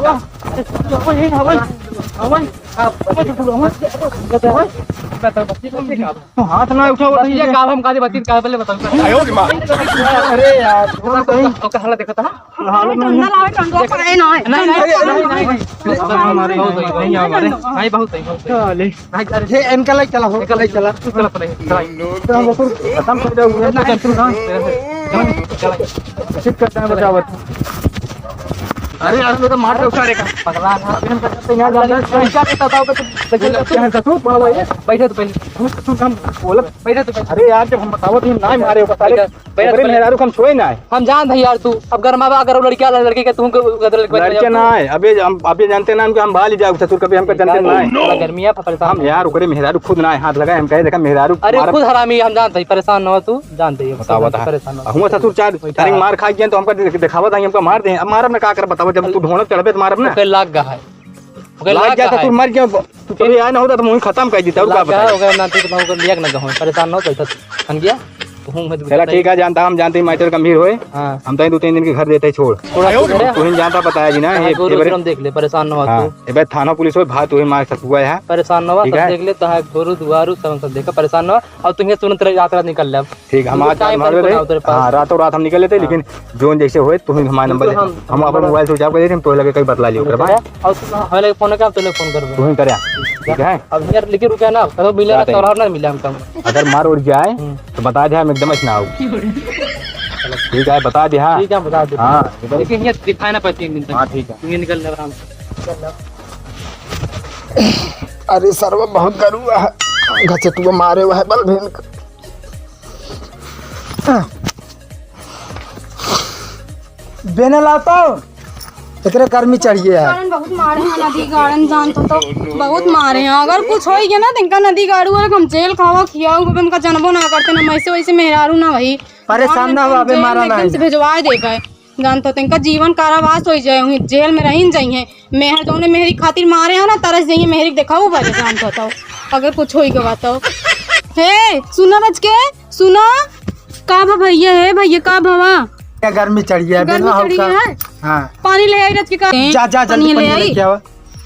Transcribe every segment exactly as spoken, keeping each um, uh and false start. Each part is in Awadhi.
हवा, हवा, हवा, हवा, हवा। हाथ ना उठाओ, बतिया का हम कादे बतिया का पहले बताओ। अरे यार, थोड़ा कहीं ओका हालत देखता है। हालत नहीं। नहीं, नहीं, नहीं, नहीं, नहीं, बहुत है, बहुत है। नहीं, बहुत है, बहुत है। चले। भाई, अरे। ये इनका लाइक चला हो। इनका लाइक चला, तू चला पड़े, चला। तो हम लोग खत्म कर जाओगे। ना, चल, तू ना। ठीक करता है, बचावत। अरे यार, मैं तो मार के उठा रेखा। पगला ना। अभी हम कहते हैं, यहाँ जाना है। क्या कहता था, तो देखिए, क्या है, ससुर? बड़ा भाई है। बैठे तो पहले। हम ससुर का हम बोलत। बैठे तो पहले। अरे यार, जब हम बतावत ही ना मारे, बता रहे। बैठे, बैठे ओकरे तो पहले। मेहरारू को हम छोए ना है। हम जानत है यार तू। अब गरमावा अगर वो लड़किया, लड़के के तू के, के लड़के ना है। अबे हम, अबे जानते ना हम कि हम बाली जाओ, ससुर कभी हमका जानते ना है। थोड़ा गर्मी है, परेशान हम यार, ओकरे मेहरारू खुद ना है, हाथ लगाए, हम कहे, देखा मेहरारू अरे मारब। खुद हरामी, हम जानत है, परेशान ना हो तू, जानत है, बताओ, बता। परेशान ना हो। हुआ ससुर चार, वही चार चार। मार खा गए तो हमका दे-, देखावत है, हमका मार दे। अब मारब ना, का करब, बताओ, जब तू ढोंढत चढ़बे तो मारब ना। ओके लाग गा है। ओके लाग लाग गा गया तो है। तू मर गया, तू कभी आया ना होता तो मुँह खत्म कर देता, और का लाग गा है, बताओ? ओके ना, तू तो ओके लिया ना गहो, परेशान ना हो, तो ऐसा खन गया। हूँ, मैं तो चला बताइए। ठीक है, जानता हम जानते ही matter गंभीर होए। हाँ। हम तई दो तीन दिन के घर देते ही छोड़। थोड़ा सा घर है। तू ही जानता बताया जी ना, हाँ, ये, गोरू ये बरे-, गोरू हम देख ले, परेशान न हो हाँ, तू। ये बे थाना पुलिस होए, भाई तू ही मार सतुआ है। परेशान न हो, ठीक सब है। देख ले, तो है गोरू दुआरू सब हम सब देखा, परेशान न हो। और तुम ये तुरंत रात रात निकल ले अब। ठीक, हम तुमको आज time मार पर लेते। उठा उधर पास। हाँ, रातों रात हम निकल लेते, हाँ। लेकिन जोन जैसे होए, तू ही हमारे नंबर बिल्कुल, दे। हम, हम अपन मोबाइल switch off कर देते, हम तो लगे कहीं बतला लियो, ठीक है। और तू हमें लगे फोन कर, हम तो लगे फोन करबे। तू ही करे, ठीक है? अब यार, लेकिन रुके ना, कदो मिले ना, जाते हैं। तोरा ना मिले हम कम। अगर मार उड़ जाए, हम्म। तो बता दे, हम एकदम से ना आऊ। ठीक है, बता दे, हाँ। ठीक है, हम बता दे। हाँ, एकदम। लेकिन ये दिखाए ना पाए तीन दिन तक। हाँ, ठीक है। ये निकल ले आराम से। अरे सरवा बहुत गरुआ है, घचटुआ मारे हुआ है बल भेन का। बेने लाओ तो, एकरे गर्मी चढ़िए है। कारण बहुत मारे हैं नदी गाड़न, जान तो, तो बहुत मारे हैं। अगर कुछ होई गया ना, तो इनका नदी गाड़ू है, हम जेल खावा खियाऊ, उनका जनबो ना करते ना, वैसे वैसे मेहरारू ना वही। परेशान ना हो, अबे जेल मारा में ना एकदम है। से भिजवा दे पाए। जान तो, तो इनका जीवन कारावास हो जाए, वहीं जेल में रहिन जाइए। मेहर जौने मेहरी खातिर मारे हो ना, तरस जाइए, मेहरी के देखाऊ बरे, जान तो, तो। अगर कुछ होई गवा तो। हे, सुना रच के, सुना। का भा भैया, हे भैया, का भवा? क्या गर्मी चढ़ी है, गर्मी बिना चढ़ी हल्का। है? हाँ। पानी ले आई रच के का? जा, जा, जल्दी पानी ले आई। लेके आवा।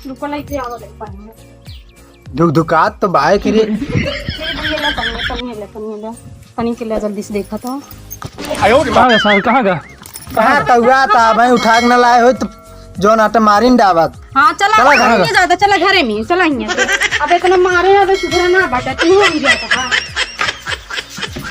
रुको, लेके आवा, ले पानी। धुक धुकात तो बाय के रे। ले भैया, ले पानी, पानी ले, पानी ले। पानी के ले, जल्दी से देखा तो। कहाँ गया साहब, कहाँ गया? कहाँ कौआ था, भाई उठा के न लाए हो तो जौन आटा मारिन डावत। हाँ, चला, चला घरे में। ज्यादा, चला घरे में, चला हियाँ। अब इतना मारे, अब सुधरा ना बाटे, तू हम गया था।